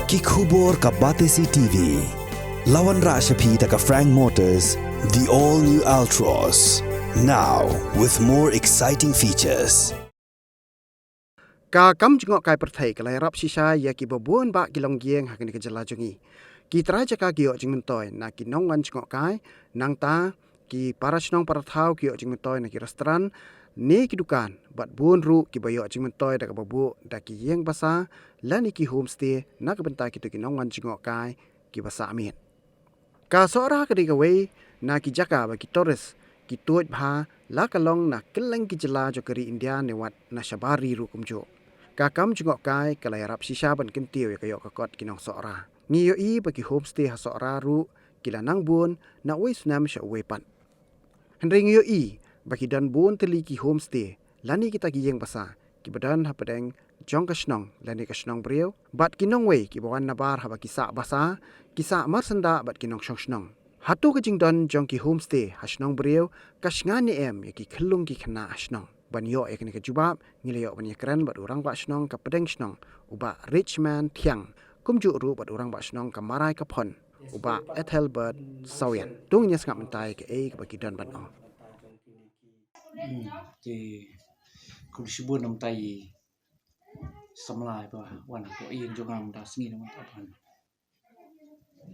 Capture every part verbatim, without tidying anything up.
Ki khubor ka Batesi T V. La wanrah sha phi da ka Frank Motors, the all new Altroz. Now with more exciting features. Ka kam jngohkai pyrthei ka la ïarap shisha ïa ki babun bah ki longïing ha kane ka jylla jong ngi. Ki trai jaka ki ïoh jingmyntoi na ki nongwan jngohkai, nangta ki para shnong para thaw ki ïoh jingmyntoi na ki restaurant ne ki dukan, bad bun ruh kiba ïoh jingmyntoi da kaba buh da ki ïing basa lane ki homestay na ka bynta kito ki nongwan jngohkai kiba sah miet. Ka Sohra ka dei kawei na ki jaka ba ki tourist ki tuid bha, la ka long na kylleng ki jylla jong ka ri India ne wat na shabar ri ruh kumjuh. Ka kam jngohkai ka la ïarap shisha ban kyntiew ïa ka ïoh ka kot ki nong Sohra. Ngi ïohi ba ki homestay ha Sohra ruh ki la nang bun na uwei snem sha uwei pat. Hynrei ngi ïohi ba ki don bun tylli ki homestay lane kita ki ïing basa kiba don hapdeng jong ka shnong lane ka shnong briew, bad ki nongwei kiba wan nabar haba ki sah basa, ki sah marsyndah bad ki nongshong shnong. Hato ka jingdon jong ki homestay ha shnong briew ka shngaiñ ne em ïa ki khyllung ki khynnah ha shnong? Ban ïoh ïa kane ka jubab, ngi la ïoh ban ïakren bad u rangbah shnong ka pdeng shnong, u Bah Richman Thiang, kumjuh ruh bad u rangbah shnong ka Marai ka Phon, u Bah Ethelbert Sawian. To ngin ïa sngap mynta ïa kaei kaba ki don ban ong. Hmm, te khublei shibun namar ïa samla ba wan hapoh ïing jong nga mynta sngi namar ta ban,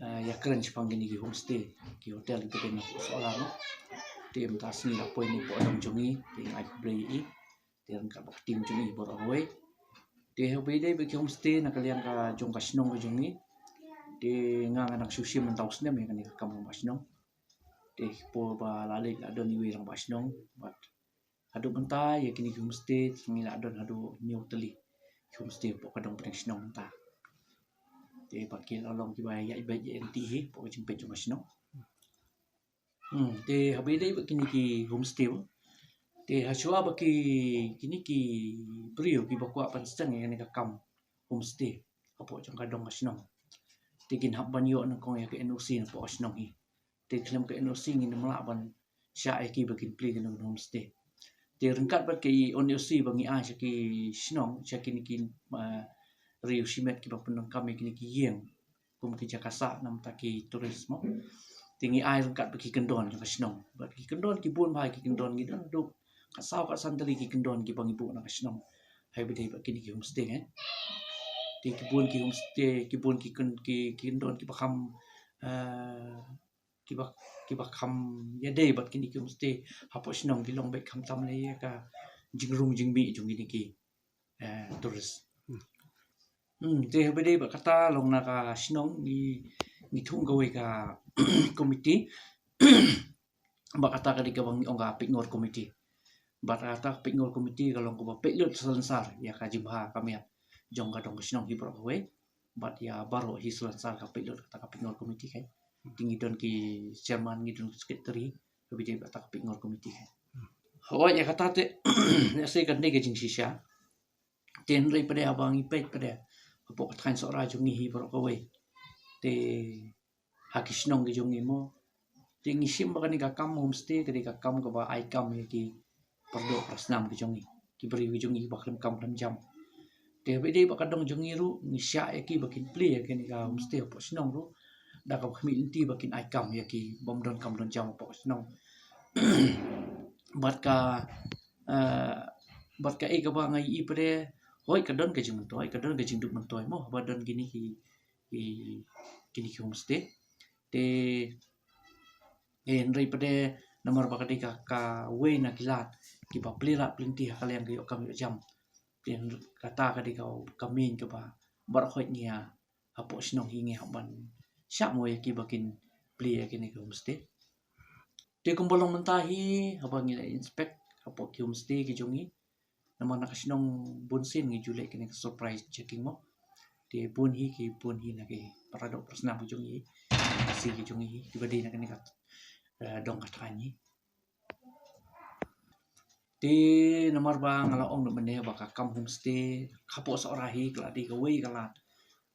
ah, ïakren shaphang kine ki homestay, ki hotel kiba don hapoh Sohra mo. Te mynta sngi la poi ne hapoh dong jong ngi, te nga ai khublei ïa i. Te ryngkat bad ka team jong i baroh kawei. Te haba ïadei bad ki homestay na ka liang ka jong ka shnong ka jong ngi, te nga nga dang shu shim mynta u snem ïa kane ka kam rangbah shnong. Te ki por ba la leit la don iwei rangbah shnong, bad haduh mynta ïa kine ki homestay te ngi la don haduh hynñiew tylli ki homestey hapoh ka dong pdeng shnong mynta. Te ba ki la long kiba ïaid beit ïaid lynti hi hapoh ka jingpeit jong ka shnong. Hmm, te haba ïadei bad kine ki homestey, te hashwa ba ki, kine ki briew kiba kwah ban sdang ïa kane ka kam homestay hapoh jong ka dong ka shnong, te kin hap ban ïoh nyngkong ïa ka N O C na hapoh ka shnong hi. Te khlem ka N O C ngin ym lah ban shah ïa ki ba kin plie kane ka homestay. Te ryngkat bad ka N O C ba ngi ai sha ki shnong, sha kine ki, ah, riew shimet kiba pyndonkam ïa kine ki ïing kum ki jaka sah namar ki tourist mo. Te ngi ai ryngkat bad ki kyndon jong ka shnong. Bad ki kyndon ki bun bha ki kyndon, ngi don haduh ka saw ka san tylli ki kyndon kiba ngi buh na ka shnong. Haba ïadei bad kine ki homestay, eh. Te ki bun ki homestay, ki bun ki kyn-, ki, ki kyndon kiba kham, eh, kiba, kiba kham ïadei bad kine ki homestay hapoh shnong ki long beit khamtam lei ïa ka jingrung jingmih jong kine ki, eh, tourist. Hmm, te haba ïadei bad kata long na ka shnong ngi, ngi thung kawei ka committee. Bad kata ka dei kaba ngi ong ka Peitngor Committee. Bad kata ka Peitngor Committee ka long kaba peit lut salonsar ïa ka jingbha ka miat jong ka dong ka shnong hi baroh kawei. Bad ïa baroh hi salonsar ka peit lut kata ka Peitngor Committee ka. Te ngi don ki chairman, ngi don ki secretary, haba ïadei bad kata ka Peitngor Committee ka. Hooid, ïa kata te, lehse kan dei ka jingshisha. Te hynrei pat de haba ngi peit pat de hapoh ka thaiñ Sohra jong ngi hi baroh kawei, te ha ki shnong ki jong ngi mo, te ngi shim ba kane ka kam homestay ka dei ka kam kaba ai kam ïa ki para doh para snam ki jong ngi, ki briew ki jong ngi kiba khlem kam khlem jam. Te haba ïadei bad ka dong jong ngi ruh ngi shah ïa ki ba kin plie ïa kane ka homestay hapoh shnong ruh da kaba khmih lynti ba kin ai kam ïa ki bym don kam don jam hapoh shnong. Bad ka, eh, bad kaei kaba nga ïohi pat de, hooid ka don ka jingmyntoi, ka don ka jingduk myntoi mo, haba don kine ki, ki, kine ki homestay. Te, eh, hynrei pat de namar ba ka dei ka, kawei na ki lad kiba plie lad plie lynti ha ka liang ka ïoh kam ïoh jam. Te kata ka dei ka, ka main kaba baroh hooid ngi ïa hapoh shnong hi ngi hap ban shah mo ïa ki ba kin plie ïa kine ki homestay. Te kumba long mynta hi haba ngi la inspect hapoh ki homestay ki jong ngi, namar na ka shnong bun sien ngi ju leh kine ki surprise checking mo. Te bun hi ki, bun hi na ki para doh para snam ki jong ngi, si ki jong ngi kiba dei na kane ka, eh, dong ka thaiñ hi. Te namar ba nga la ong mynne ba ka kam homestay hapoh Sohra hi ka la dei kawei ka lad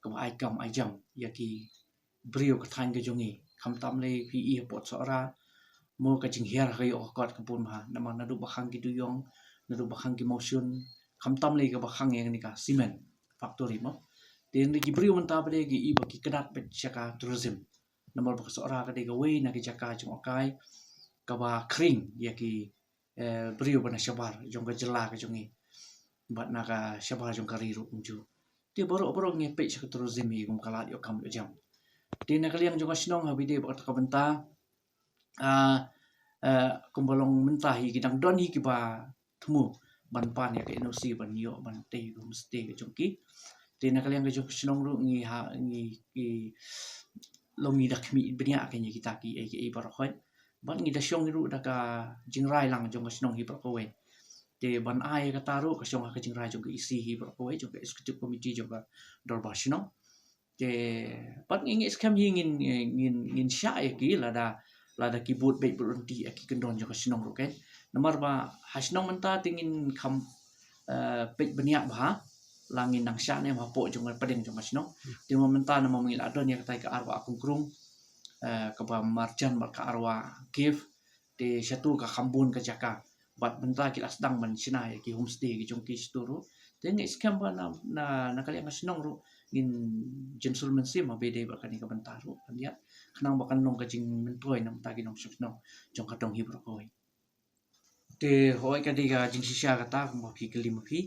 kaba ai kam ai jam ïa ki briew ka thaiñ ka jong ngi. Khamtam lei phi i hapoh Sohra mo, ka jinghiar ka ïoh ka kot ka bun bha namar naduh ba khang ki duyong, naduh ba khang ki mawshun, khamtam lei kaba khang ïa kane ka cement factory mo. Te hynrei ki briew mynta pat de ki i ba ki kyndat beit sha ka tourism. Namar ba ka Sohra ka dei kawei na ki jaka jngohkai kaba khring ïa ki, eh, briew ba na shabar jong ka jylla ka jong ngi bad na ka shabar jong ka ri ruh kumjuh. Te baroh baroh ngi peit sha ka tourism hi kum ka lad ïoh kam ïoh jam. Te na ka liang jong ka shnong ha ba ïadei bad kata ka bynta, ah, eh, kumba long mynta hi ki dang don hi kiba thmu ban pan ïa ka N O C ban ïoh ban tei ka homestay ka jong ki. Te na ka liang ka jong ka shnong ruh ngi ha ngi ki long ngi da khmih bniah ka ïa kita ki ei ki ei baroh khoit. Bad ngi da shong ruh da ka jingrai lang jong ka shnong hi baroh kawei. Te ban ai kata ruh ka shong ha ka jingrai jong ka E C hi baroh kawei, jong ka executive committee jong ka dorbar shnong. Te pat ngi ngeit skhem hi ngin, ngin, ngin shah ïa ki lada, lada ki bud beit bud ryntih ïa ki kyndon jong ka shnong ruh kan. Namar ba ha shnong mynta te ngin kham, eh, peit bniah bha la ngin nang shah ne em hapoh jong ka pdeng jong ka shnong. Te ma mynta namar ngi la don ïa katai ka arwah Kungkrung, eh, kaba marjan bad ka arwah Cave. Te shatu ka kham bun ka jaka bad mynta ki la sdang ban shna ïa ki homestay ki jong ki shatu ruh. Te ngeit skhem ba na, na, na ka liang ka shnong ruh ngin jynsul mynsiem ha ba ïadei bad kane ka bynta ruh, kan ïa khnang ba kan long ka jingmyntoi na bynta ki nongshong shnong jong ka dong hi baroh kawei. Te hooid ka dei ka jingshisha kata kumba phi kylli ma phi.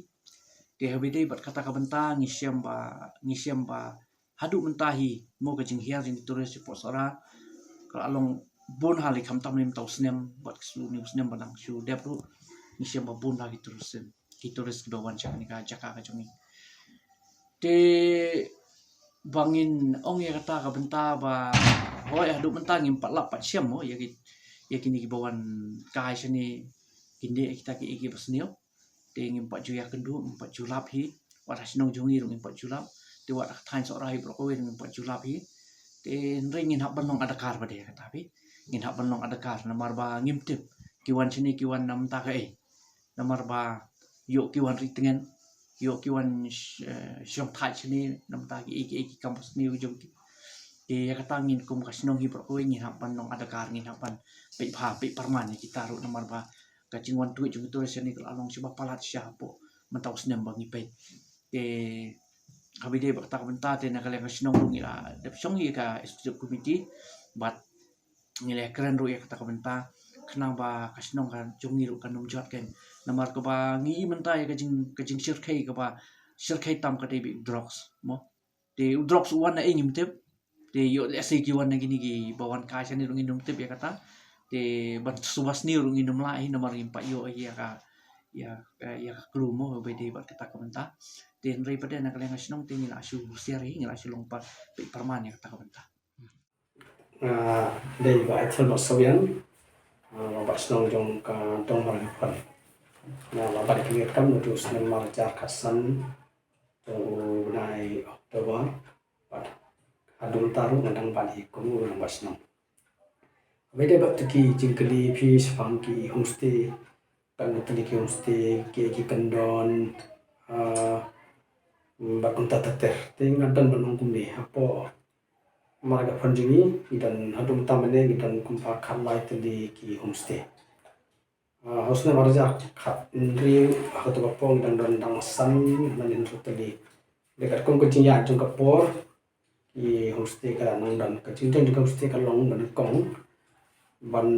Te ha ba ïadei bad kata ka bynta ngi shem ba, ngi shem ba haduh mynta hi mo ka jinghiar jong ki tourist shapoh Sohra ka la long bun ha, lei khamtam lei mynta u snem bad ka shu ni u snem ba nang shu dep ruh ngi shem ba bun ha ki tourist, ki tourist kiba wan sha kane ka jaka ka jong ngi. Te ba ngin ong ïa kata ka bynta ba hooid haduh mynta ngim pat lap pat shem mo ïa ki, ïa kine kiba wan kai shane, kine kita ki ei kiba sniew. Te ngim pat ju ïakynduh, ngim pat ju lap hi. Wat ha shnong jong ngi ruh ngim pat ju lap. Te wat ha ka thaiñ Sohra hi baroh kawei ruh ngim pat ju lap hi. Te hynrei ngin hap ban long adkar pat de kata phi. Ngin hap ban long adkar namar ba ngim tip ki wan shane ki wan na bynta kaei. Namar ba ïoh ki wan ri tngen, ïoh ki wan sh-, eh, shong thait shane na bynta ki ei ki ei ki kam ba sniew jong ki. Te ïa kata ngin kum ka shnong hi baroh kawei ngin hap ban long adkar, ngin hap ban peit bha peit pyrman ïa kita ruh namar ba ka jingwan tuid jong ki tourist shane ka la long shaba palat sha hapoh mynta u snem ba ngi peit. Te ha ba ïadei bad kata ka bynta te na ka liang ka shnong ruh ngi la dep shong ïa ka executive committee bad ngi la kren ruh ïa kata ka bynta khnang ba ka shnong ka jong ngi ruh kan ym jot kan. Namar kaba ngi i mynta ïa ka jing, ka jingshyrkhei kaba shyrkhei tam ka dei beit drugs mo. Te u drugs u wan na ei ngim tip. Te ïoh lehse ki wan na kine kiba wan kai shane ruh ngin ym tip ïa kata. Te ban suba sniew ruh ngin ym lah hi namar ngim pat ïoh ïa ka, ïa, ïa ka clue mo ba ïadei bad kata ka bynta. Te hynrei pat de na ka liang ka shnong te ngi la shu husiar hi, ngi la shu long pat peit pyrman ïa kata ka bynta. Nga dei Bah Ethel Bah Sawian, ah, Bah Shnong jong ka Dong Margaphon. Nga la bat ïa kane ka kam naduh u snem ar hajar khatsan, jong u bnai October, bad haduh mynta ruh nga dang bat hi kum u Bah Shnong. Ba ïadei bad kito ki jingkylli phi shaphang ki homestay, bad na kito ki homestay, ki, ki kyndon, ah, bad kumta ter ter. Te nga don ban ong kumne, hapoh Margaphon jong ngi, ngi don haduh mynta mynne ngi don kumba khatlai tylli ki homestay. Ah, ha u snem ar hajar khathynriew ha kato ka por ngi dang don tang san lane hynriew tylli. Te katkum ka jingïaid jong ka por, ki homestay ka la nang don, ka jingdon jong ka homestay ka long ba nyngkong ban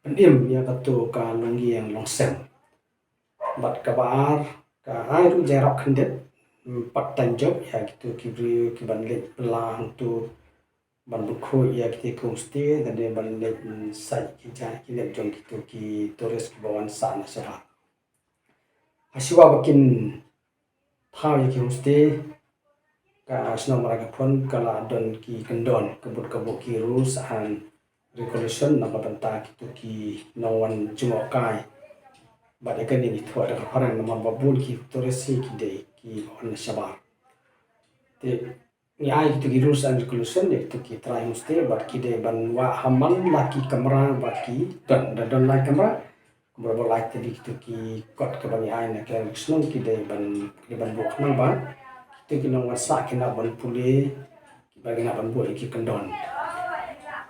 pynim ïa kato ka longïing longsem. Bad kaba ar, ka ai ruh jingïarap khyndiat, mm, part time job ïa kito ki briew kiban leit bylla hangto, ban pynkhuid ïa kito ki homestay, lane ban leit, mm, sait ki jait ki leit jong kito ki tourist kiba wan sah na shabar. Hashuwa ba kin thaw ïa ki homestay, ka shnong Margaphon ka la don ki kyndon, ka bud ka buh ki rules and regulation na ka bynta kito ki nongwan jngohkai. Bad ïa kane ngi thoh da ka phareng namar ba bun ki tourist hi ki dei kiba wan na shabar. Te ngi ai kito ki rules and regulation ïa kito ki trai homestay bad ki dei ban wah ha man la ki kamra ba ki don, da don lai kamra. Kumba la ai te dei kito ki kot kaba ngi ai na ka shnong ki dei ban, ki dei ban buh khnang ba kito ki nongwan sah kin nang ban pule, kiba kin nang ban buh ïa ki kyndon.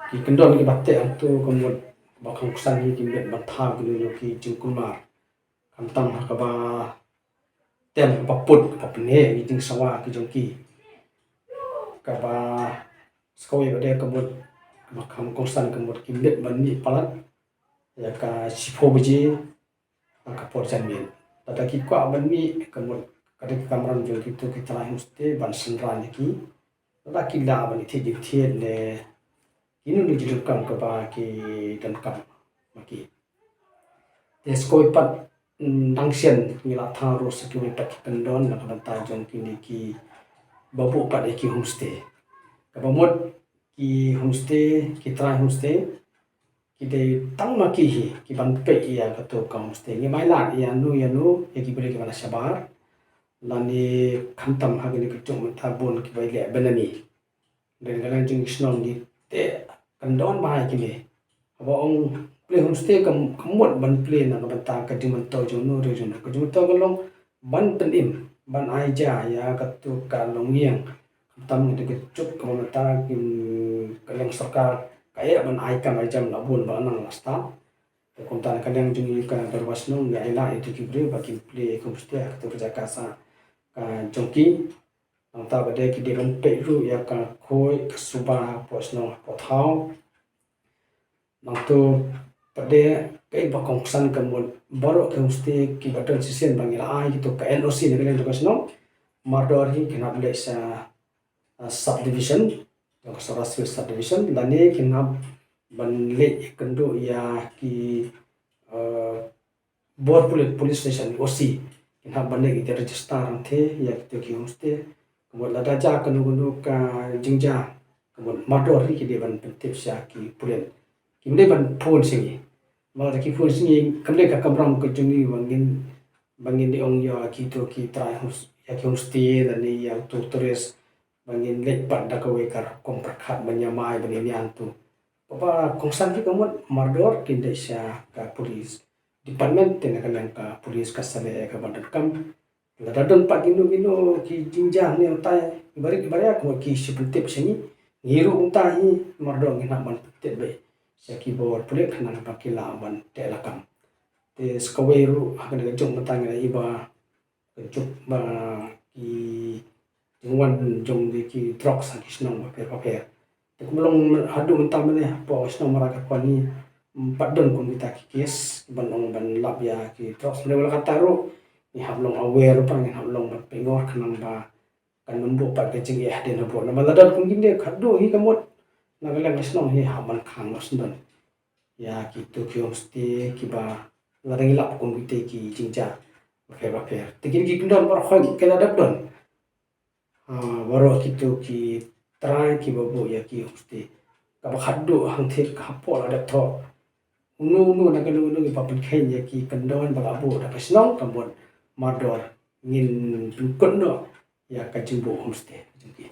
Ki kyndon kiba teh hangto ka mut ba kham kongsan hi ki mut ban thaw kino kino ki jingkulmar. Khamtam ha kaba tem, kaba put, kaba pynheh ïa ki jingsawa ki jong ki. Kaba sa kawei pat de ka mut, kaba kham kongsan ka mut ki miet ban mih palat ïa ka shiphew baje ha ka por janmiet. Lada ki kwah ban mih, ka mut ka dei ka kamram jong kito ki trai homestay ban synran ïa ki. Lada ki lah ban ïathied jingthied ne kino kino ki jingdonkam kaba ki donkam ma ki. Te sa kawei pat, mm, dang shen ngi la thaw ruh sa kiwei pat ki kyndon na ka bynta jong kine kiba buh pat ïa ki homestay. Kaba mut ki homestay, ki trai homestay, ki dei tang ma ki hi ki ban peit ïa kato ka homestay. Ngim ailad ïa no ïa no, ïa ki briew kiba na shabar lane khamtam ha kane ka juk mynta bun kiba ïaleh bynne. Dang ka liang jong ki shnong ngi te kyndon bha ïa kine. Haba ong plie homestay ka, ka mut ban plie na ka bynta ka jingmyntoi jong no re jong no. Ka jingmyntoi ka long ban pynim, ban ai ja ïa kato ka longïing. Khamtam ïa ka juk kaba mynta ki, ka liang sorkar ka ïa ban ai kam ai jam la bun ba nang la stad. Te kumta na ka liang jong ngi ka dorbar shnong ngi ailad ïa kito ki briew ba kin plie homestay ha kato ka jaka sah ka jong ki. Nangta pat de ki dei ban peit ruh ïa ka khuid ka suba hapoh shnong hapoh thaw. Nangta pat de kaei ba kongsan ka mut baroh ki homestay kiba don shisien ba ngi la ai kito ka N O C na ka liang jong ka shnong, mardor hi kin hap leit sha, uh, subdivision, jong ka Sohra Civil Subdivision, lane kin hap ban leit ïakynduh ïa ki, uh, bor pulit, police station, O C. Kin hap ban leit ïa register hangtei ïa kito ki homestay. Ka mut lada jia kano kano ka jingjia, ka mut mardor hi ki dei ban pyntip sha ki pulit. Kim dei ban phone sha ngi. Namar lada ki phone sha ngi kam dei ka kamram ka jong ngi ba ngin, ba ngin dei ong ïa kito ki trai homes-, ïa ki homestay lane ïa uto u tourist ba ngin leit pat da kawei ka rukom pyrkhat ban ïamai ban ïaniah hangto. Kaba kongsan hi ka mut mardor kin leit sha ka police department, te na ka liang ka police ka sa leh ïa kaba donkam. Lada don pat kino kino ki jingjia ne utai barit baria, ka mut ki sa pyntip sha ngi. Ngi ruh kumta hi mardor ngin hap ban pyntip beit sha ki bor pulit khnang ba ki lah ban teh lakam. Te sa kawei ruh ha kane ka juk mynta ngi la ïohi ba ka juk ba ki jingwan jong ki drugs ha ki shnong bapher bapher. Te kumba long haduh mynta mynne hapoh shnong Mawryngkneng pat don kum kita ki case ban ong ban lap ïa ki drugs. Mynne wat la katta ruh ngi hap long aware ruh, ngin hap long ban pynngor khnang ba kan ym buh pat ka jingeh hadien habud. Namar lada kum kine haduh hi ka mut na ka liang ka shnong hi hap ban khang noh shen don ïa kito ki homestay kiba lada ngi lap kum kito ki jingjia bapher bapher. Te kine ki kyndon baroh khoit ki la dep don. Ah, baroh kito ki trai kiba buh ïa ki homestay. Kaba khadduh hangtei ka hapoh la dep thoh. Uno uno na kano kano kiba pynkheiñ ïa ki kyndon ba la buh da ka shnong ka mut mardor ngin pynkut noh ïa ka jingbuh homestay jong ki.